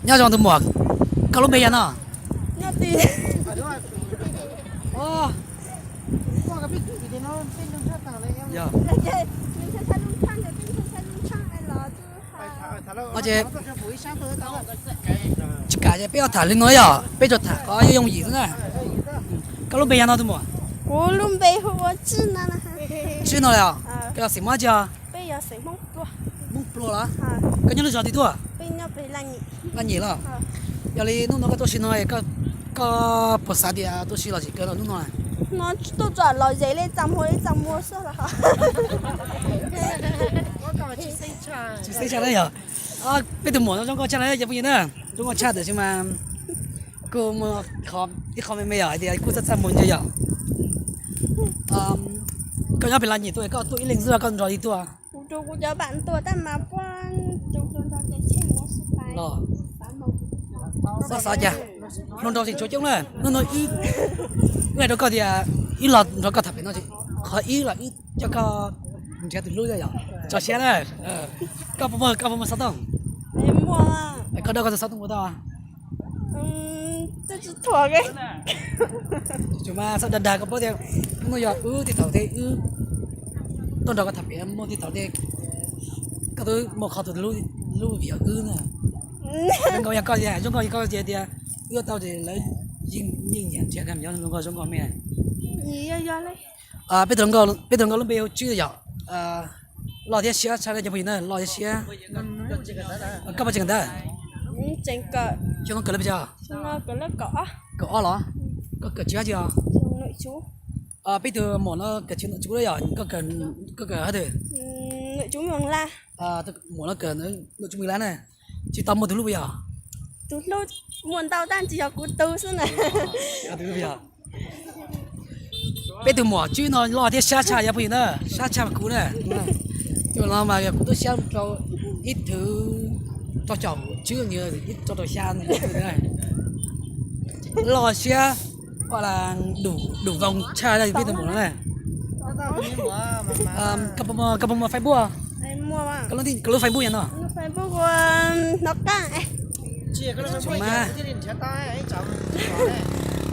Nyob zoo tus muam, koj lub npe yog no? Yog. Ces tsis kam ces peb yuav tham li no yog peb tsuas tham qhov yooj yim xwb na. Koj lub npe yog no tus muam? Kuv lub npe hu ua Tswb no. Tswb no los? Koj yog xeem Hmoob tsi os? Hmoob Pluag los? Koj nyob lub zos twg tuaj? Laj Nyim los? Yog li hnub no koj tuaj si no, koj puas xav tias tuaj si los tsis kawg los hnub no? No tuaj tsom los zes li txaj muag li txaj muag xwb los. Tsis xeeb tshaj na yog. Peb tus muam no zoo nkauj tshaj na cov phooj ywg na. Zoo nkauj tshaj tiam sis mas kuj muaj ib qho me me yog hais tias kuj txaj txaj muag ntsia yog. Koj nyob pem Laj Nyim tuaj, koj tuaj ib leeg xwb los koj nrog li tuaj? Kuv cov pam tuaj tab mas puab los. Xav xav cas hluas nraug tseem tshuav coob na. Hnub no wb hais rau koj tias wb los nrog koj tham pem no, qhov ib los wb coj koj nrhiav tus hlub yog. Tso siab na. Koj puas muaj, koj puas muaj xov tooj? Koj dawb koj tus xov tooj puas tau? Tsuas mas xav dag dag koj paub tias hnub no yog wb tej thaum tej wb tuaj nrog koj tham pem muaj tej thaum tej koj twb muaj qhov tus hlub vim yog wb na. Zoo nkauj yog koj tias, zoo nkauj yog koj tias tias wb tau ces lawv yeej nyiam nrhiav zoo nkauj zoo nkauj me. Peb tus hluas nkauj lub npe hu Tswb yog. Loj thiab siab tshaj cov phooj ywg na, loj thiab siab. Koj puas tseem kawm ntawv? Xyoo no kawm lab pes tsawg? Kaum ob los? Koj kawm tsis dab tsi os? Peb tug muam no kawm tsis nom tswv yog koj kawm hab twg? Muam no kawm nom tswv Mws Lab na. Tsis tau muaj tus hlub puas yog? Tus hlub muaj ntau tab tsis yog kuv tug xwb na. Peb tug muam Tswb no loj thiab sab tshaj cov phooj ywg na, sab tshaj kuv na. Tus no mas yog kuv tub siab rau ib thwv rau caum Tswb, ib rau rau xya. Loj siab, dum voos tshaj peb tug muam no na. Koj puas muaj Facebook? Koj lub Facebook yog no?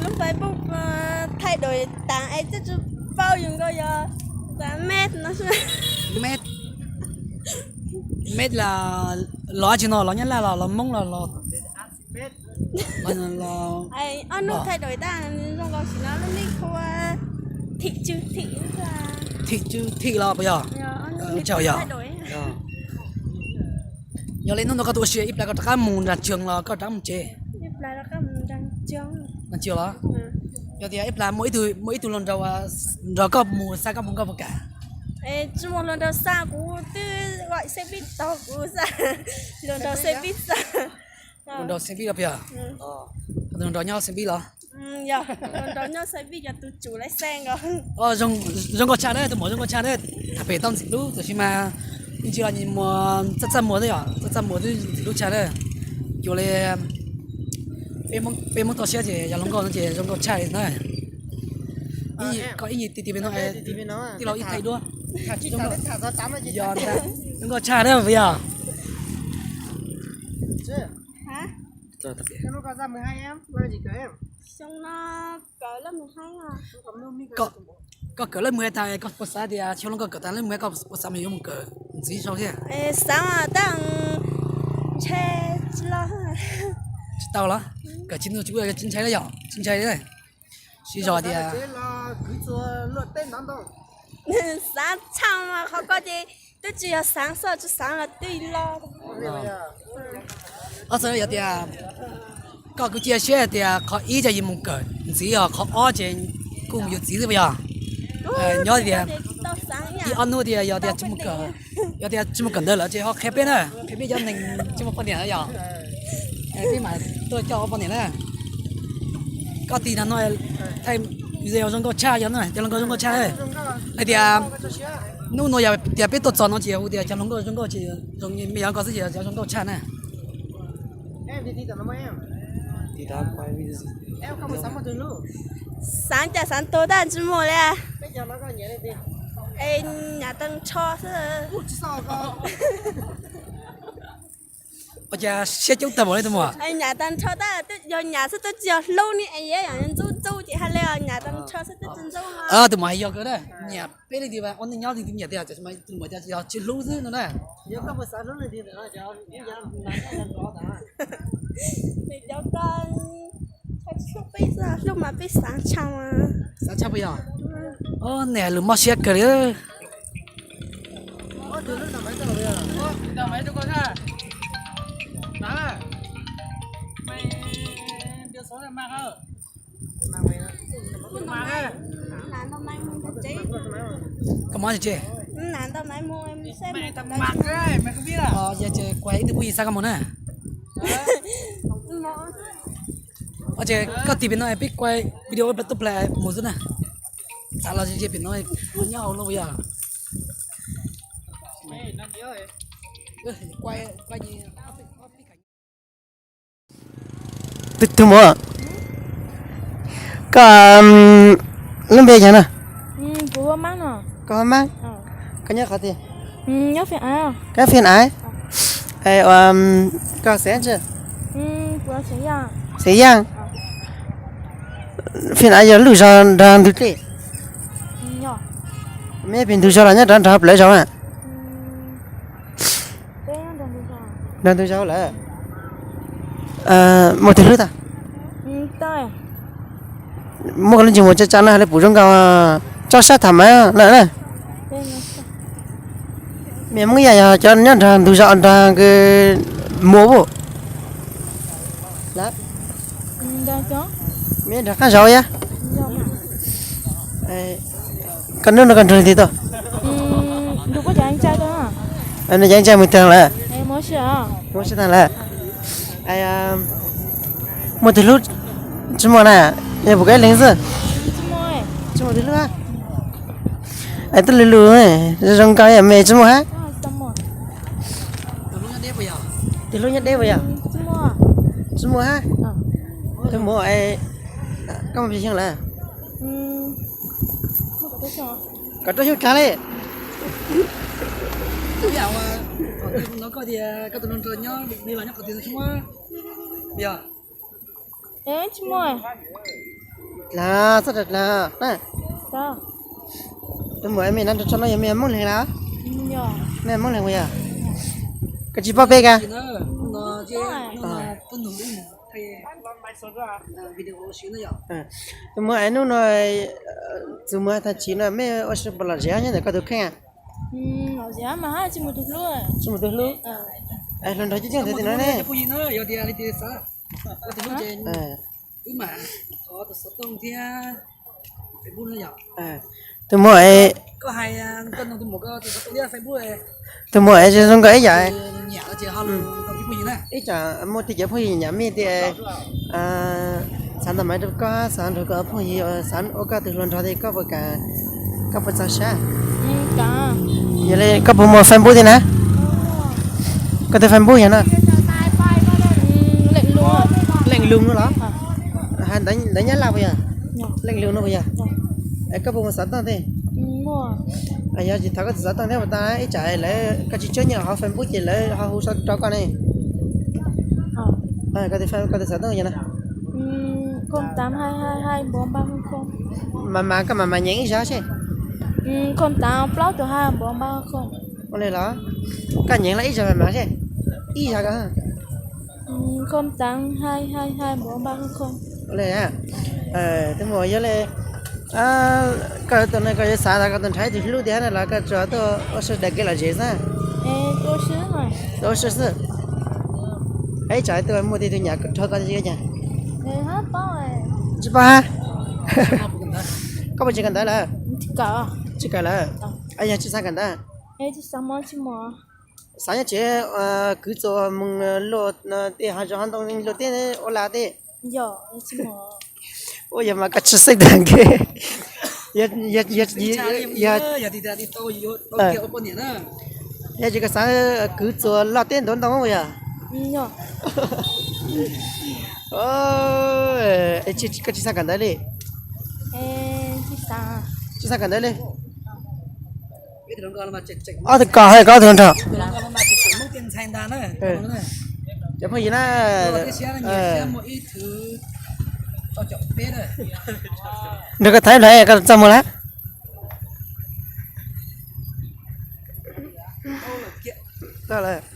Lub Facebook thaij daim tas es tsis paub yus nkaus yog Met no. Met, Met los dab tsi no, los Nyab Laj los los Hmoob los los Ob hnub thaij daim tas zoo nkaus sim no lub neej hu ua Thim Tswv Thim. Thim Tswv Thim los puas yog? Yog li hnub no koj tuaj ua si ib plag koj rov qab mus nram Tsioog los koj rov qab mus tsev? Nram Tsioog los? Yog tias ib plag muaj ib tug hluas nraug nrog koj mus xa koj mus, koj puas kam? Tsis muaj hluas nraug xa, kuv twb ua xe buýt tau, kuv xa hluas nraug xe buýt xa. Hluas nraug xe buýt los puas yog? Hluas nraug nyob xe buýt los? Yog, hluas nraug nyob xe buýt yog tus tsum lawv xe nkaus. Zoo nkauj tshaj na, tus muam zoo nkauj tshaj na. Tham pem tau ntxim hlub tab sis mas ib ntsis los mus txaj txaj muag xwb yom, txaj txaj muag twb ntxim hlub tshaj na. Cuag li peb Hmoob toj siab ces yog hluas nkauj no ces zoo nkauj tshaj li na. Koj ib nyuag ti ti pem no, tij laug ib thaij duab. Yog ntag, zoo nkauj tshaj na puas yog? Koj kawm lab mus tas koj puas xav tias xyoo no koj kawm tas lab mus koj puas xav mus yuav mus kawm ntxiv sau thiab? Xav mas tab ntshe tsis los. Tsis tau los? Kawm tsis nug tsis ua tsis ntshai los yog tsis ntshai li. Siv zog tias xav tshaj mas qhov ko ces twb tsis yog xav xwb, tsis xav los twb los. Ob txhia yog tias koj kuj cia siab tias qhov ib ces yus mus kawm ntxiv os, qhov ob ces kuj mus yuav txiv xwb puas yog? Nyob tias ib ob hnub tias yog tias tsis mus kawm, yog tias tsis mus kawm ntawv lawm ces ho qhia peb na, qhia peb cov neeg tsis muaj poj niam na yog. Peb mam tuaj coj poj niam na. Koj tig no no, thaij video zoo nkauj tshaj yog no, cov hluas nkauj zoo nkauj tshaj. Hais tias hnub no yog tias peb tuaj txog no ces hu tias cov hluas nkauj zoo nkauj ces zoo me yog nkauj xwb ces cov zoo nkauj tshaj na. Xav cas xav tuag tab tsis mus li. Es nyam tag nrho xwb. Ua cas siab coob tag npaum li tus muam? Nyam tag nrho tab, yog nyam xwb twb tsis yog hlub ne, es yam ntxub ntxub ces hais li os, nyam tag nrho xwb twb tsis ntxub. Tus muam hais yog kawg na, nyam peb leej twg ua neej nyob leej twg nyiam tiag, tus muam cas yog tsis hlub xwb no na. Cov ko, hlub mas peb xav tshaj. Xav tshaj puas yog? Niam lus mob siab kawg li. Koj mob tse? Ces kuv hais ib tug phooj ywg xa koj mus na. Ces koj tig pem no peb kuaj video tuaj plas mus xwb na. Xav los ze pem no, nyob hauv no yog. Tus muam, koj lub npe cas no? Koj hu Mab. Koj nyob qhov twg? Koj nyob Fij Aiv? Koj xeem tsi? Xeem Yaaj. Fij Aiv yog lwm zos nrog ntug dlej? Meb pem ntug zos los nyob rov nrog plawv zos na? Nrog ntug zos lawm. Muaj tus hlub tag? Muaj koj lub ntsej muag tsa tsa no hais li pum zoo nkaus tsob sab tham maiv lawm na. Me Hmoob Yaj yog cov nyob nrog ntug zos nrog kws muam puj. Me nrog qaab zos yog? Koj nub no koj nrug leej twg tuaj? Nws yog ntshai mus tag lawm. Muaj tag lawm. Muaj tus hlub tsis muaj na, yog puas koj ib leeg xwb? Tsis muaj tus hlub. Es tuaj lug lug, zoo zoo nkaus me tsis muaj hab. Tus hlub nyob deb puas yog? Tsis muaj hab. Tus muam, koj muaj pes xyoo lawm? Kaum rau xyoo kag li. Dlaag, txhob dlaag. Tus muam, mej nab nrug tso no yog mej Moob Leeg lawm? Mej Moob Leeg puas yog? Koj tsis paub peb kag? Tus muam, es nub no txug muag taag chiv no mej ua si puas lom zem nyob ntawm koj tug kheej? Tsis muaj tus hlub. Hluas nraug coob coob ntawd no ne. Tus muam, tus muam es zoo nkaus ib yam, ib tsam muaj tej cov phooj ywg nyam mej tias xaav ntawm maiv rau koj, xaav nrug koj phooj ywg, xaav ua koj tug hluas nraug tias koj puas kam, koj puas txaus sab? Yog li koj puas muaj Facebook thiab na? Koj tug Facebook yog no? Leej Lug no los? Ntawv Nyab Laj puas yog? Leej Lug no puas yog? Es koj puas muaj xov tooj thiab? Yog tsis thov koj tus xov tooj thiab puas tau? Ib tsam lawv, koj tsis tsuab nyiaj hauv Facebook ces lawv ho hu rau koj ne. Koj tus xov tooj yog no? Mas mas koj mas mas nyeem ib zaug seb. Ua li los? Koj nyeem los ib zaug mas mas seb. Ib zaug ko. Ua li, tus muam, yog li koj tus no koj yuav xav tas koj tus nrhav ib tug hlub tiag no los koj tsuas tuaj ua si dag kev lom zem xwb? Tuaj ua si xwb. Ib tsam tuaj muaj tej tug nyam rau koj thiab cas? Tsis paub hab. Koj puas tseem kawm ntawv lawm? Tsis kawm lawm. Yog tsis xav kawm ntawv? Xav nyob tsev kwv txuas moog luaj tej hav zoov hav ntoo, luaj teb ua laj tej. Ua yog mas koj tsis xeeb tag nkeeg. Yog tsis koj xav kwv txuas loj teb ntuav ntoo puas yog? Koj tsis xav kawm ntawv li? Tsis xav kawm ntawv li. Ob tug ko hab, koj ob tug hluas nraug. Ntawv Cov phooj ywg na, nrog koj thaiv ib pliag koj txaj muag lawm. Tau lawm.